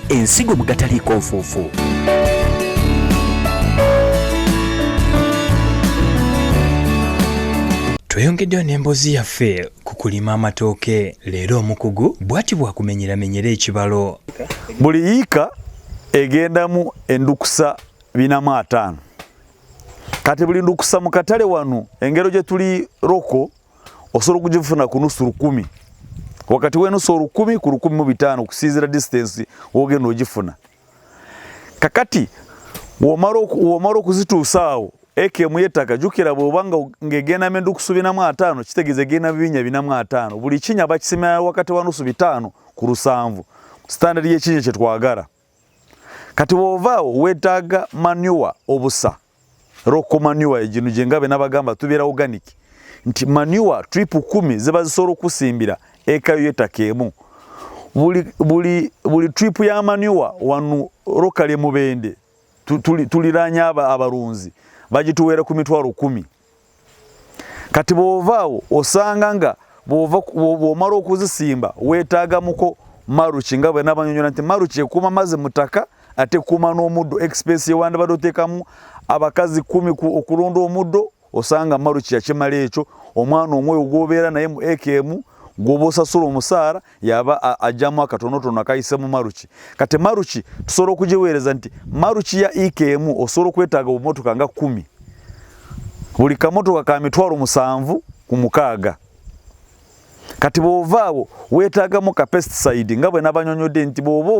Ensigo mu gataliiko nfuufu. Tweyongeddeyo n'emboozi yaffe ku kulima amatooke. Leero omukugu bw'ati bw'akumenyeramenyera ekibalo. Buli yiika egendamu endukusa 450. Kati buli ndukusa mu katale wano engero gye tuli roko osobola okugifuna ku nusu lukumi, wakati w'enusu olukumi ku 1500 okusinziira distance w'ogenda ogifuna. Kakati womala okuzituusa awo eka emu y'ettaka, jjukira bw'oba ng'egendamu endukusu 450, kitegeeza egenda mu binya 450. Buli kinya bakisimira wakati wa nusu 500 ku 700, standard y'ekinya kye twagala. Kati bw'ova awo weetaaga manure, obusa, local manure egino gye nga bwe nabagamba tubeera organic, nti manure trip 10 ziba zisobola okusimbira eka yo y'ettaka emu. Buli trip ya manure wano locally Mubende tuliraanye abalunzi bagituweera ku mitwalo 10. Kati bw'ova awo osanga nga bw'omala okuzisimba weetaagamuko mulch, nga bwe nabanyonyola nti mulch ekuuma amazzi mu ttaka ate ekuuma n'omuddo. Expense yewandibadde oteekamu abakazi 10 okulonda omuddo, osanga mulch yakimala ekyo. Omwana omwoyo gw'obeera naye mu eka emu gw'oba osasula omusaala yaba ajjamu akatonotono akayise mu mulch. Kati mulch tusobola okugiweereza nti mulch ya eka emu osobola okwetaaga obumotoka nga 10, buli kamotoka ka mitwalo 7 ku 6. Kati bw'ova awo weetaagamu ka pesticide, nga bwe nabanyonyodde nti bw'oba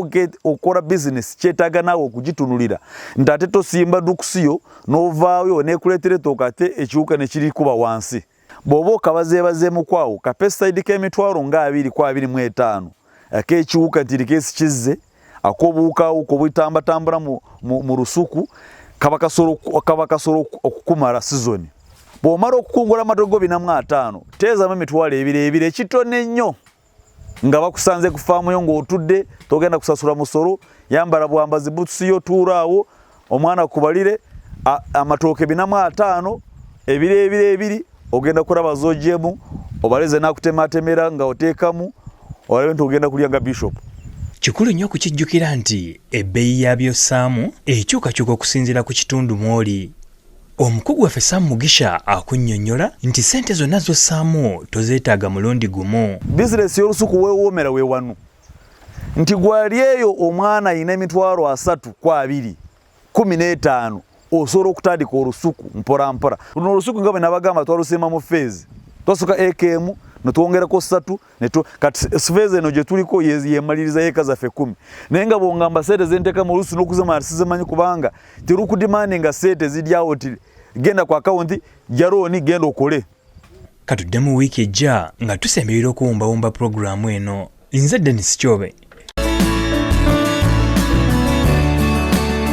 okola bizinesi kyetaaga naawe okugitunulira nti ate tosimba dukusiyo n'ovaayo neekuleetera ettooke ate ekiwuka ne kirikuba wansi. Bw'oba okabazeebazeemuku awo ka pesticide k'emitwalo nga 20 ku 25 ak'ekiwuka nti likeesi ak'obuwukaawuka obutambatambula mu lusuku kaba kasobola okukumala sizoni. Bw'omala okukungula amatooke 450, teezamu emitwalo ebiri ebiri ekitono ennyo nga bakusanze ku faamu yo ng'otudde, togenda kusasula musolo, yambala bwambazi butusi yo, tuula awo omwana kubalire amatooke 450 ebiri ebiri ebiri, ogenda kulaba z'ogyemu obaleze n'akutematemera nga oteekamu olabe nti ogenda kulya nga bishop. Kikulu nnyo okukijjukira nti ebbeeyi ya by'ossaamu ekyukakyuka okusinziira ku kitundu mw'oli. Omukugu waffe Sam Mugisha akunnyonnyola nti ssente zonna z'ossaamu tozeetaaga mulundi gumu. Bizinesi y'olusuku weewoomera we wano nti gwali eyo omwana ayina emitwalo 30 ku 20 15 osobola okutandika olusuku mpola mpola. Luno olusuku nga bwe nabagamba twalusimba mu phase, twasooka eka emu ne twongerako 3, kati phase eno gye tuliko yemaliriza eka zaffe 10. Naye nga bw'ongamba ssente ze nteeka mu lusuku n'okuzimala sizimanyi, kubanga terukudimandinga ssente ziri awo nti genda ku akawunti jja looni genda okole. Katudde mu wiiki ejja nga tusemberera okuwumbawumba pulogulaamu eno. Nze Denis Kyobe.